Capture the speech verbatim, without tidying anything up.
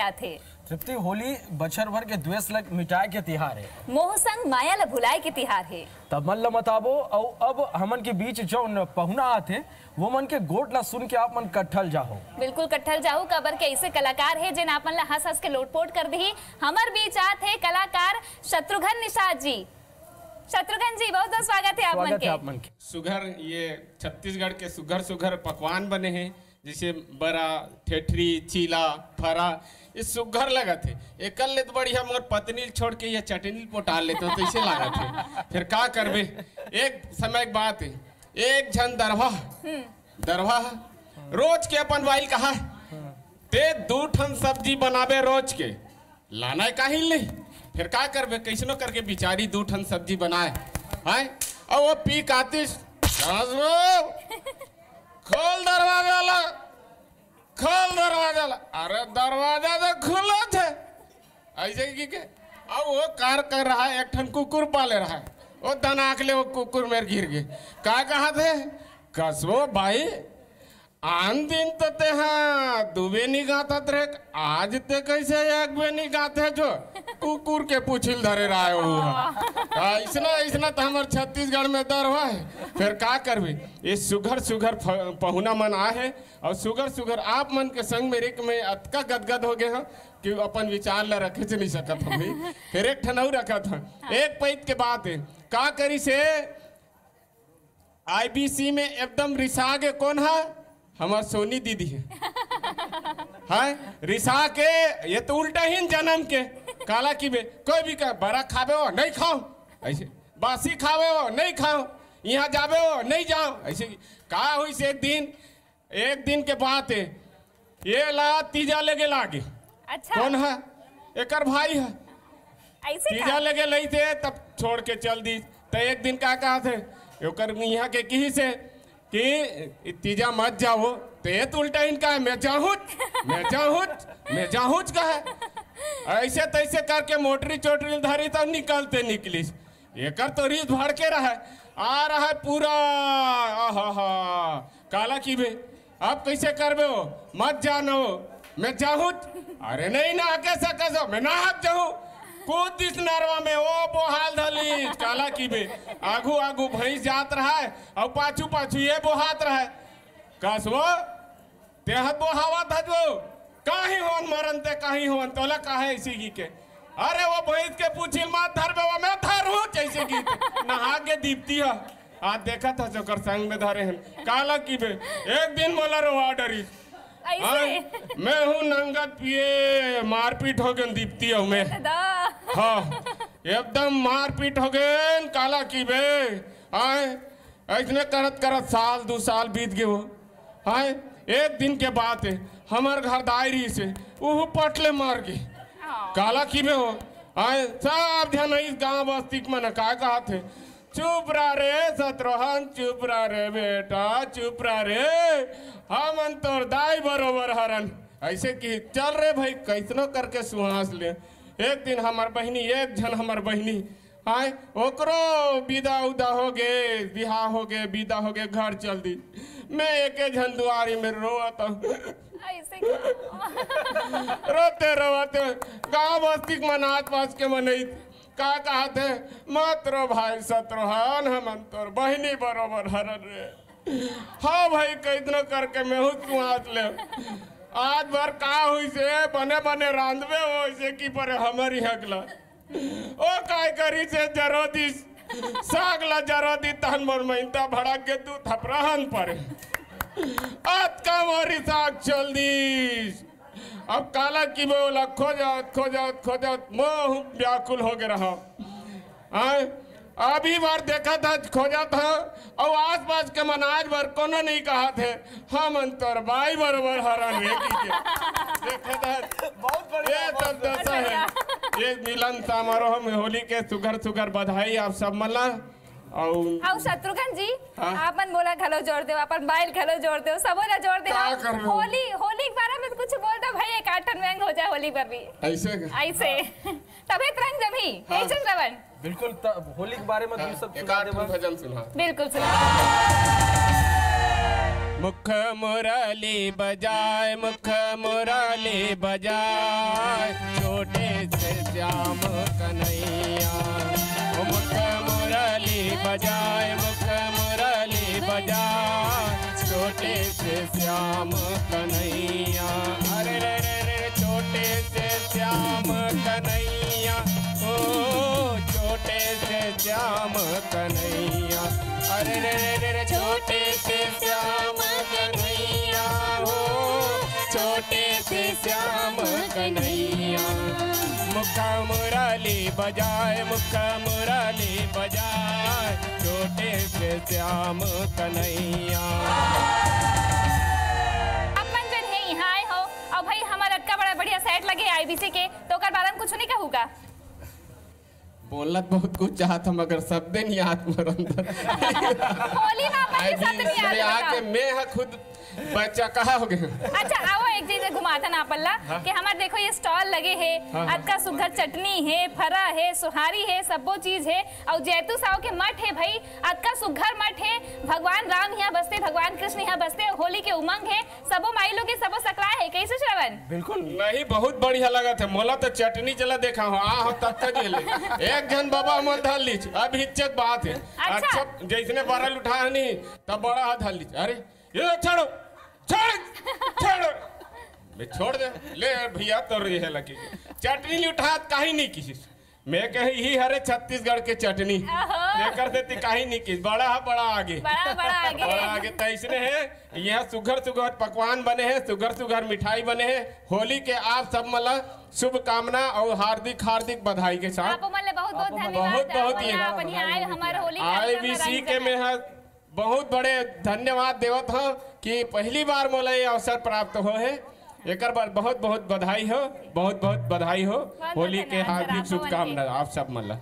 आथे। तृप्ति, होली बछर भर के द्वेष ल मिटाए के तिहार हे। मोह संग माया ल भुलाए के तिहार हे। त मन ल मताबो, अउ अब हमन के बीच जउन पहुना आथे, वो मन के गोठ ल सुन के आप मन कट्ठल जाहो। बिल्कुल कट्ठल जाहू, काबर के अइसे कलाकार हे, जेन आप मन ल हंस-हंस के लोटपोट कर दिही। हमर बीच आथे कलाकार शत्रुघ्न निषाद जी। शत्रुघ्न जी, बहुत-बहुत स्वागत हे आप मन स्वागत हे के। आप मन के। सुघर, ये छत्तीसगढ़ के सुघर-सुघर पकवान बने हे, जइसे बरा, ठेठरी, चीला, फरा, ये सुघर लगत हे। एकर ले तो बढ़िया मोर पत्नी ल छोड़ के ये चटनी ल पोटार लेते हो, तो इसे लागत हे। फिर का करबे? एक समय के बात हे, एक झन दरवा, दरवा रोज के अपन बाई ल कहा, "ते दू ठन सब्जी बनाबे रोज के, लाना हे काहिल नहीं?" फिर का करबे? कइसनो करके बिचारी दू ठन सब्जी बनाए, हैं? अउ वो पी कातिस, "सास बहू, खोल दरवाजा ला, खोल दरवाजा ला।" "अरे दरवाजा तो खुलत हे।" अइसे कि के, अब वो कार कर रहा हे, एक ठन कुकुर पाले रहा हे, वो दनाक ले वो कुकुर मेर गिर गे। का कहत हे? "कसो बाई, आन दिन तो तेहा दू बेनी गांथत रे, आज ते कइसे एक बेनी गांथे जो?" कुकुर के पूछी ल धरे रहा हे वो। अइसना, अइसना तो हमर छत्तीसगढ़ में दरवा हे। फिर का करबे? ये सुघर सुघर फ-, पहुना मन आए हे, अउ सुघर सुघर आप मन के संग मेरे के मैं अतका गदगद हो गे हंव कि अपन विचार ला रखे से नहीं सकत हंव। फिर एक ठन अउ रखत हंव। एक पइत के बात हे, का करिस हे, आईबीसी में एकदम रिसा गे कोन हा? हमर सोनी दीदी हे। हैं? रिसा के, ये तो उल्टा ही जनम के। काला कि बे, कोई भी कहे, "बरा खाबे हो?" "नहीं खांव।" अइसे, "बासी खाबे हो?" "नहीं खांव।" "इहां जाबे हो?" "नहीं जांव।" अइसे का होइस एक दिन, एक दिन के बात हे, ये ला तीजा लेगे लागे। अच्छा। कोन हा? एकर भाई हा। अइसे तीजा का? लेगे लइस हे, तब छोड़ के चल दिस। त एक दिन का कहत हे, ओकर इहां के किहिस हे कि "तीजा मत जाओ", त ये तो उल्टा इनका हे, "मैं जाहूंच, मैं जाहूंच, मैं जाहूंच" कहे। अइसे तइसे करके मोटरी चोटरी धरिस, तब निकलते निकलिस। एकर तो रीस भड़के रहा हे, आ रहा हे पूरा, आहाहा, काला कि बे, "अब कइसे करबे हो?" "मत जानो, मैं जाहूंच।" "अरे नहीं ना, कइसे, कइसे?" "मैं नहात जाहूं।" कूद दिस नरवा में, वो बोहाल धर लिस, काला कि बे, आगू आगू भैंस जात रहा हे, अउ पाछू पाछू ये बोहात रहा हे। "कस वो, तेहा बोहावत हस वो, काहीं होन मरन ते, काहीं होन, तोला काहे अइसे कि के?" "अरे वो भैंस के पूछी ल मत धरबे, वो मैं धरहूं अइसे कि के।" नहा के दीप्ति हा, आज देखत हस ओकर संग में धरे हन। काला कि बे, एक दिन मोला रोवा डरिस। अइसे? हाँ, मैं हूँ नंगत पिए, मारपीट हो गेन दीप्ति अउ मैं। दादा। हाँ, एकदम मारपीट हो गेन, काला कि बे। हाँ, अइसने करत करत साल दू साल बीत गे हो। हाँ, एक दिन के बात हे, हमर घर दाई रहिस हे, उहू पट ले मर गे। काला कि बे हो, हाँ, सब झन अइस गांव बस्ती के मन का कहत हे, "चुप रह रे शत्रुघ्न, चुप रह रे बेटा, चुप रह रे, हमन तोर दाई बरोबर हरन।" अइसे कि चल रे भाई, कइसनो करके सुहास ले। एक दिन हमर बहिनी, एक झन हमर बहिनी, हाय, ओकरो बिदा उदा हो गे, बिहाव हो गे, बिदा हो गे, घर चल दिस। मैं एके झन दुआरी में रोवत हंव। अइसे का? रोते रोवते गांव बस्ती के मन, आस पास के मन अइस, का कहत हे, "मत रो भाई शत्रुघ्न, हमन तोर बहिनी बरोबर हरन रे।" हाँ भाई, कइसनो करके मैं हूँ सुहास ले। आज भर का होइस हे, बने बने रांधबे हो, अइसे कि परे हमर इहां के ला। ओ काय करिस हे, जरो दिस, साग ला जरो दिस, तहन मोर मइनता भड़क गे, दू थपराहन परे। अतका मोर साग चल दिस। अब काला कि बे ओला खोजत, खोजत, खोजत, मोहू व्याकुल हो गे रहा। हाँ, अभी बार देखत हंव, खोजत हंव, अउ आस पास के मन आज भर कोनो नहीं कहत हे, "हमन तोर बाई बरोबर हरन रे" कि के। देखत हंव, बहुत बढ़िया, ये सब बहुत दशा हे। बढ़िया। ये मिलन समारोह में होली के सुघर सुघर बधाई आप सब मन ला। अउ अउ शत्रुघ्न जी, हाँ। आप मन मोला घलो जोर देव, अपन बाई ल घलो जोर देव, सबो ला जोर देव। का करबे? होली, होली के बारे में कुछ बोल दो भाई, एक आध ठन व्यंग हो जाए होली पर भी। अइसे का? अइसे। तभे त रंग जमही। हाँ। कइसन रवन? बिल्कुल, त-, होली के बारे में हाँ, तू सब एक सुना आध दे ठन बस। भजन सुना। बिल्कुल सुना। मुख मुरली बजाए, मुख मुरली बजाए, छोटे से श्याम कन्हैया। ओ मुख मुरली बजाए, मुख मुरली बजाए, छोटे से श्याम कन्हैया। अरे रे रे रे, छोटे से श्याम कन्हैया, ओ छोटे से श्याम कन्हैया। अरे रे रे रे, छोटे से श्याम कन्हैया हो, छोटे से श्याम कन्हैया। मुख मुरली बजाए, मुख मुरली बजाए, छोटे से श्याम कन्हैया। आप मन जन हे यहाँ आए हो, अउ भाई हमार अतका बड़ा बढ़िया सेट लगे आईबीसी के, तो ओकर बारे में कुछ नहीं कहूँगा। बोलत बहुत कुछ चाहत हम, मगर शब्दे नहीं आत मोर अंदर। होली में अपन के शब्द नहीं आते, आके बताओ। मैं ह खुद बचका हो गए। अच्छा, आओ एक चीज घुमाथन आप ला हाँ। कि हमार देखो ये स्टॉल लगे हे, हाँ, हाँ। अतका सुघर चटनी हे, फरा हे, सोहारी हे, सब्बो चीज हे, अउ जैतू साव के मठ हे भाई, अतका सुघर मठ हे, भगवान राम यहाँ बसते, भगवान कृष्ण यहाँ बसते, होली के उमंग हे, सबो माई लोग के सबो सकलाय हे, कैसे श्रवण? बिल्कुल। नहीं, बहुत बढ़िया लगत हे। मोला तो चटनी चला देखा हो, आ हो तब तक ले। एक झन बाबा मन धर लीच, अब हिच्चक बात हे। अच्छा। अच्छा, जैसने बरल उठा नहीं, तब बड़ा हाथ धर लीच। अरे, ये छोड़ो, छोड़, छोड़। मैं छोड़ दे, ले भैया तो रही है लगी। चटनी नहीं उठात, कहीं नहीं किसी। मैं कही ही हरे छत्तीसगढ़ के चटनी। ओहो। एकर सेती काही नहीं किस, बड़ा हा, बड़ा आगे। बड़ा, बड़ा आगे। बड़ा आगे। त इसने हे, यहाँ सुघर सुघर पकवान बने हे, सुघर सुघर मिठाई बने हे। होली के आप सब मन ला शुभकामना अउ हार्दिक हार्दिक बधाई के साथ। आप मन ले बहुत बहुत धन्यवाद। बहुत बहुत ये अपन यहाँ आए हमारे होली कार्यक्रम में आईबीसी के में हा बहुत बड़े धन्यवाद देवत हव कि पहली बार मोला ये अवसर प्राप्त हो हे। एकर बर बहुत बहुत बधाई हो, बहुत बहुत बधाई हो। बहुत होली के धन्यवाद सर, हार्दिक आपको मन के। शुभकामना आप सब मन ला।